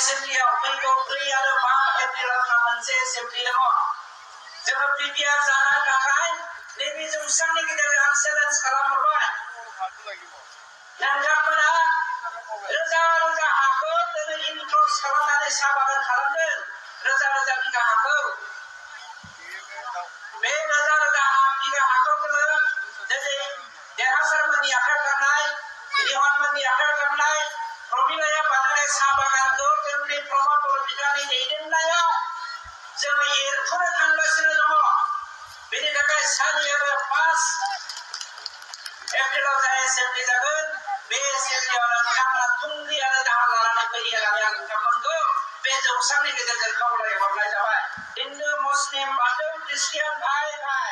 एसेम्बलियाव फैगौ 4 आरो 5 एप्रिलाव मोनसे एसेम्बलि दङ जोङो BTR जानो थाखाय नैबे जौसांनि गेजेरजों आं चेलेन्ज खालामहरबाय नोंथांमोना रोजा रोजा हाखौ दिनै इनक्ल'ज खालामनानै साहा बागान खालामदों रोजा रोजा बिगा हाखौ बे रोजा रोजा बिगा हाखौ जोङो दिनै देरहासारमोननि आखायाव थांनाय रिहनमोननि आखायाव थांनाय प्रमिलाया बानायनाय साहा बागानखौ जोंनि प्रमद बर' बिथांनि दैदेननायाव जोङो एरख'नो थांगासिनो दङ बेनि थाखाय 4 आरो 5 एप्रिलाव जाय एसेम्बलि जागोन बे एसेम्बलियाव नोंथांमोना थुंग्रि आरो दाहार लानानै फैयो होननानै आं नोंथांमोनखौ बे जौसांनि गेजेरजों खावलायहरनाय जाबाय हिन्दु मुस्लिम बाथौ ख्रिस्टियान भाइ भाइ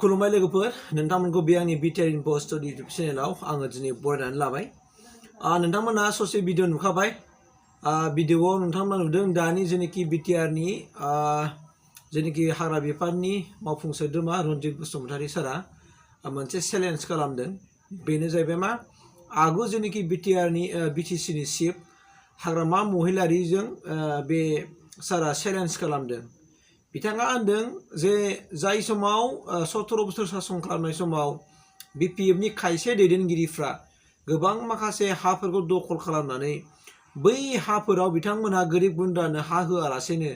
खुलुमबाय लोगोफोर नोंथांमोनखौ बे आंनि BTR इन्फ'स्टुडिय' इउटुब चेनेलाव आङो दिनै बरायनानै लाबाय नोंथांमोना ससे भिडिअ नुखाबाय भिडिअआव नोंथांमोना नुदों दानि जेनेखि BTRनि जेनेखि हाग्रा बिफाननि मावफुं सोद्रोमा रन्जित बसुमतारी सारा मोनसे चेलेन्ज खालामदों बेनो जाहैबाय मा आगु जेनेखि BTRनि BTCनि चिफ हाग्रामा महिलारिजों बे सारा चेलेन्ज खालामदों बिथाङा होनदों जे जाय समाव 17 बोसोर सासन खालामनाय समाव BPFनि खायसे दैदेनगिरिफ्रा गोबां माखासे हाफोरखौ दखल खालामनानै बै हाफोराव बिथांमोनहा गोरिब गुन्द्रानो हा होआलासेनो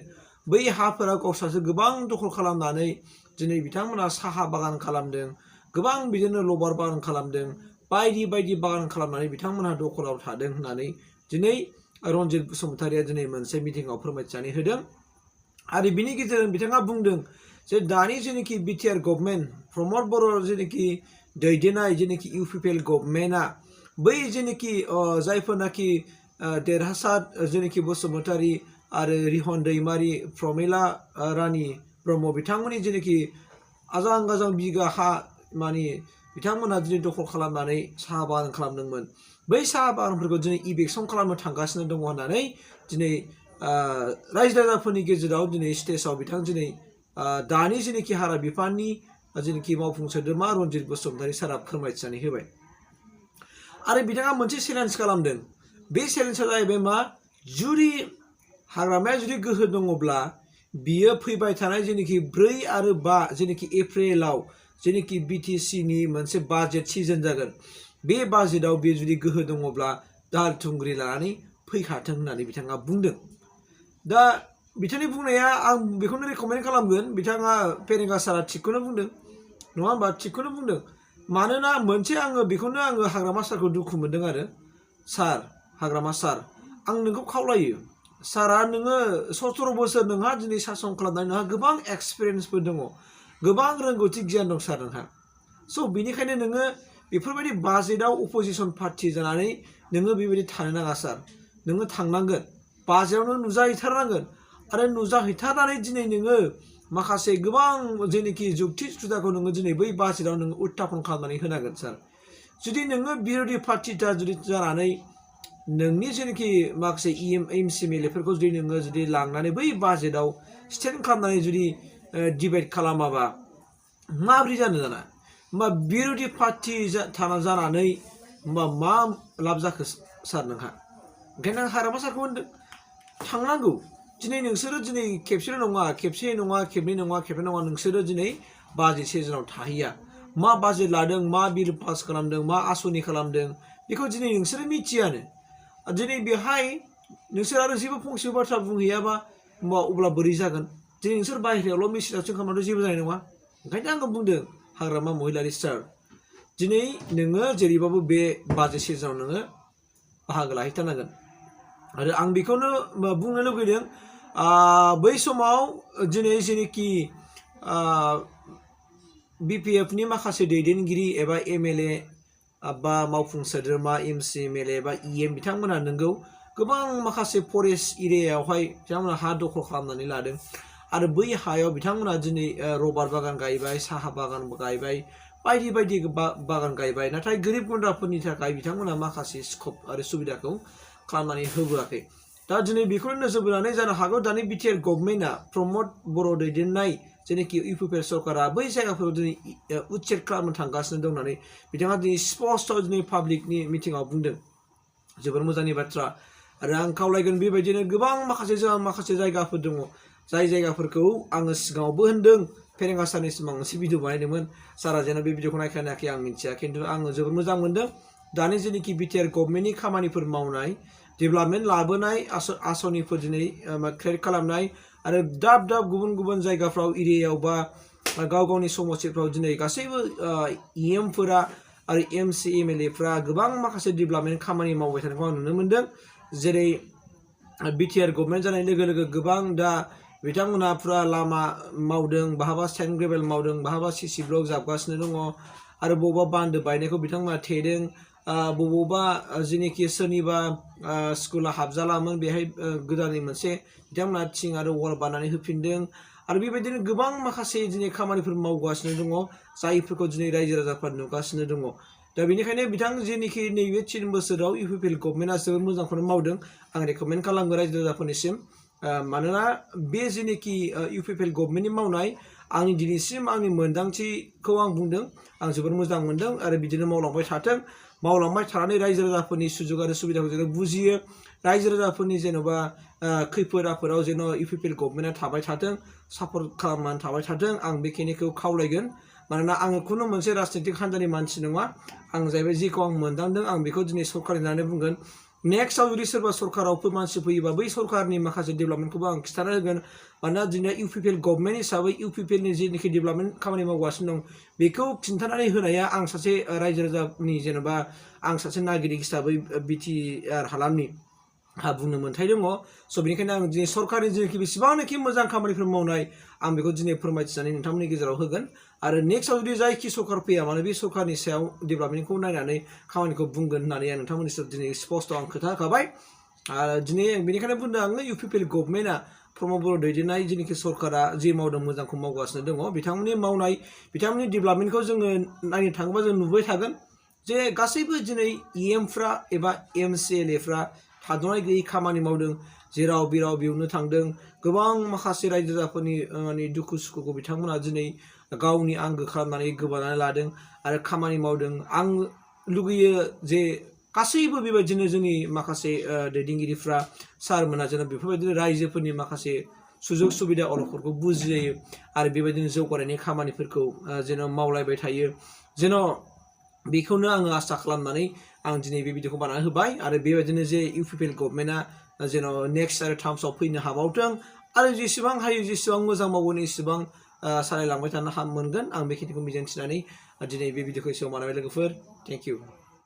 बै हाफोरा गावसोरसो गोबां दखल खालामनानै दिनै बिथांमोनहा साहा बागान खालामदों गोबां बिदिनो लबार बागान खालामदों बायदि बायदि बागान खालामनानै बिथांमोनहा दखलाव थादों होननानै दिनै रन्जित बसुमतारीया दिनै मोनसे मिटिंआव फोरमायथिनानै होदों आरो बिनि गेजेरजों बिथाङा बुंदों जे दानि जेनेखि BTR गभर्नमेन्ट प्रमद बर' जेनेखि दैदेननाय जेनेखि UPPL गभर्नमेन्टआ बै जेनेखि जायफोरनाखि देरहासार जेनेखि बसुमतारी आरो रिहन दैमारि प्रमिला रानी ब्रह्म बिथांमोननि जेनेखि आजां गाजां बिगा हा माने बिथांमोनहा दिनै दखल खालामनानै साहा बागान खालामदोंमोन बै साहा बागानफोरखौ दिनै इभिक्सन खालामनो थांगासिनो दङ होननानै दिनै रायजो राजाफोरनि गेजेराव दिनै स्टेजआव बिथां दिनै दानि जेनेखि हाग्रा बिफाननि जेनेखि मावफुं सोद्रोमा रन्जित बसुमतारी सारा फोरमायथिनानै होबाय आरो बिथाङा मोनसे चेलेन्ज खालामदों बे चेलेन्जआ जाहैबाय मा जुदि हाग्रामाया जुदि गोहो दङब्ला बियो फैबाय थानाय जेनेखि 4 आरो 5 जेनेखि एप्रिलाव जेनेखि BTCनि मोनसे बाजेट सिजन जागोन बे बाजेटआव बे जुदि गोहो दङब्ला दाहार थुंग्रि लानानै फैखाथों होननानै बिथाङा बुंदों दा बिथांनि बुंनाया आं बेखौनो रेकमेन्ड खालामगोन बिथाङा पेरेंगा सारा थिगखौनो बुंदों नङा होमबा थिगखौनो बुंदों मानोना मोनसे आङो बेखौनो आङो हाग्रामा सारखौ दुखु मोनदों आरो सार हाग्रामा सार आं नोंखौ खावलायो सारा नोङो 17 बोसोर नोंहा दिनै सासन खालामनानै नोंहा गोबां एक्सपिरियेन्सफोर दङ गोबां रोंगौथि गियान दं सार नोंहा स' बिनिखायनो नोङो बेफोरबायदि बाजेटआव अपोजिसन पार्टि जानानै नोङो बेबायदि थानो नाङा सार नोङो थांनांगोन बाजेटआवनो नुजाहैथारनांगोन आरो नुजाहैथारनानै दिनै नोङो माखासे गोबां जेनेखि जुक्ति जुदाखौ नोङो दिनै बै बाजेटआव नोङो उत्थापन खालामनानै होनांगोन सार जुदि नोङो बिरोधि पार्टिटा जुदि जानानै नोंनि जेनेखि माखासे MC MLAफोरखौ जुदि नोङो जुदि लांनानै बै बाजेटआव स्टेन्ड खालामनानै जुदि डिबेट खालामाबा माबोरै जानो दाना होमबा बिरोधि पार्टि जानानै होमबा मा लाब जाखो सार नोंहा ओंखायनो आं हाग्रामा सारखौ होनदों थांनांगौ दिनै नोंसोरो दिनै खेबसे नङा खेबनै नङा नोंसोरो दिनै बाजेट सिजनाव थाहैया मा बाजेट लादों मा बिल पास खालामदों मा आसनि खालामदों बेखौ दिनै नोंसोरो मिथियानो दिनै बेहाय नोंसोर आरो जेबो फंसे बाथ्रा बुंहैयाबा होमबा अब्ला बोरै जागोन दिनै नोंसोर बाहेरायावल' मेसेजावसो खालामनानै जेबो जानाय नङा ओंखायनो आङो बुंदों हाग्रामा महिलारि सार दिनै नोङो जेरैबाबो बे बाजेट सिजनाव नोङो बाहागो लाहैथारनांगोन आरो आं बेखौनो बुंनो लुबैदों बै समाव दिनै जेनेखि BPFनि माखासे दैदेनगिरि एबा MLA बा मावफुं सोद्रोमा MC MLA बा EM बिथांमोना नोंगौ गोबां माखासे फरेस्ट एरियायावहाय बिथांमोना हा दखल खालामनानै लादों आरो बै हायाव बिथांमोना दिनै रबार बागान गायबाय साहा बागान गायबाय बायदि बायदि बागान गायबाय नाथाय गोरिब गुन्द्राफोरनि थाखाय बिथांमोना माखासे स्कप आरो सुबिदाखौ खालामनानै होबोआखै दा दिनै बेखौनो नोजोर बोनानै जानो हागौ दानि BTR गभर्नमेन्टआ प्रमद बर' दैदेननाय जेनेखि UPPL सरकारा बै जायगाफोराव दिनै उच्चेद खालामनो थांगासिनो दं होननानै बिथाङा दिनै स्पष्ट दिनै पाब्लिकनि मिटिंआव बुंदों जोबोर मोजांनि बाथ्रा आरो आं खावलायगोन बेबायदिनो गोबां माखासे जायगाफोर दङ जाय जायगाफोरखौ आङो सिगाङावबो होनदों फेरेंगा सारनि सिमां मोनसे भिडिअ बानायदोंमोन सारा जेन बे भिडिअखौ नायखानायाखै आं मिथिया खिन्थु आङो जोबोद मोजां मोनदों दानि जेनोखि बिटिआर गभर्नमेन्टनि खामानिफोर मावनाय डेभेलपमेन्ट लाबोनाय आसनिफोर दिनै क्रियेट खालामनाय आरो दाब गुबुन जायगाफ्राव एरियायाव बा गाव गावनि समस्थिफ्राव दिनै गासैबो इएमफोरा आरो एमसि एमएलएफ्रा गोबां माखासे डेभेलपमेन्ट खामानि मावबाय थानायखौ आं नुनो मोनदों जेरै बिटिआर गभर्नमेन्ट जानाय लोगो लोगो गोबां दा बिथांमोनहा फुरा लामा मावदों बहाबा स्टेन ग्रेभेल मावदों बहाबा सिसि ब्लक जाबगासिनो दङ आरो बबेबा बान्दो बायनायखौ बिथांमोना थेदों बबेबा जेनोखि सोरनिबा स्कुला हाबजालामोन बेहाय गोदानै मोनसे बिथांमोना थिं आरो वाल बानायनानै होफिनदों आरो बेबायदिनो गोबां माखासे दिनै खामानिफोर मावगासिनो दङ जायफोरखौ दिनै रायजो राजाफ्रा नुगासिनो दङ दा बेनिखायनो बिथां जेनोखि नैबे 3 बोसोराव इउपिपिएल गभर्नमेन्टआ जोबोद मोजांखौनो मावदों आं रेकमेन्ड खालामगोन रायजो राजाफोरनिसिम मानोना बे जेनोखि इउपिपिएल गभर्नमेन्टनि मावनाय आंनि दिनैसिम आंनि मोनदांथिखौ आं बुंदों आं जोबोद मोजां मोनदों आरो बिदिनो मावलांबाय थाथों मावलांबाय थानानै रायजो राजाफोरनि सुजुग आरो सुबिदाखौ जेन बुजियो रायजो राजाफोरनि जेन'बा खैफोद आफोदाव जेन इउपिपिएल गभर्नमेन्टआ थाबाय थाथों सापर्ट खालामनानै थाबाय थाथों आं बेखिनिखौ खावलायगोन मानोना आङो खुनु मोनसे राजनितिक हान्जानि मानसि नङा आं जाहैबाय जेखौ आं मोनदांदों आं बेखौ दिनै सरकारनि होननानै बुंगोन नेक्स्टआव जुदि सोरबा सरकाराव मानसि फैयोबा बै सरकारनि माखासे डेभेलपमेन्टखौबो आं खिन्थाना होगोन मानोना दिनै इउपिपिएल गभर्नमेन्ट हिसाबै इउपिपिएलनि जेनोखि डेभेलपमेन्ट खामानि मावगासिनो दं बेखौ खिन्थानानै होनाया आं सासे रायजो राजानि जेनेबा आं सासे नागरिक हिसाबै बिटिआर हालामनि बुंनो मोन्थाय दङ स' बेनिखायनो आं दिनै सरकारनि जेनोखि बेसेबांनाखि मोजां खामानिफोर मावनाय आं बेखौ दिनै फोरमायथिनानै नोंथांमोननि गेजेराव होगोन आरो नेक्स्टआव जुदि जायखि सरकार फैया मानो बे सरकारनि सायाव डेभेलपमेन्टखौ नायनानै खामानिखौ बुंगोन होननानै आं नोंथांमोननि सायाव दिनै स्पस्ट आं खोथा होखाबाय आरो दिनै बेनिखायनो बुंदों आङो इउपिपिएल गभर्नमेन्टआ प्रमद बर' दैदेननाय जेनोखि सरकारा जे मावदों मोजांखौ मावगासिनो दङ बिथांमोननि मावनाय बिथांमोननि डेभेलपमेन्टखौ जोङो नायनो थाङोबा जों नुबाय थागोन जे गासैबो दिनै इएमफ्रा एबा एमसिएलएफ्रा थाद'नाय गैयै खामानि मावदों जेराव बेराव बेयावनो थांदों गोबां माखासे रायजो राजाफोरनि माने दुखु सुखुखौ बिथांमोना दिनै गावनि आंगो खालामनानै गोबानानै लादों आरो खामानि मावदों आं लुगैयो जे गासैबो बेबायदिनो जोंनि माखासे दैदेनगिरिफ्रा सारमोना जेन बेफोरबायदिनो रायजोफोरनि माखासे सुजुग सुबिदा अलखदखौ बुजियो आरो बेबायदिनो जौगानायनि खामानिफोरखौ जेन मावलायबाय थायो जेन बेखौनो आङो आसा खालामनानै आं दिनै बे भिडिअखौ बानायना होबाय आरो बेबायदिनो जे इउपिपिएल गभर्नमेन्टआ जेन नेक्स्ट आरो टार्म्सआव फैनो हाबावथों आरो जेसेबां हायो जेसेबां मोजां मावगोन एसेबां सालायलांबाय थानो मोनगोन आं बेखिनिखौ मिजिंथिनानै दिनै बे भिडिअखौ एसेयाव बानायबाय लोगोफोर थेंक इउ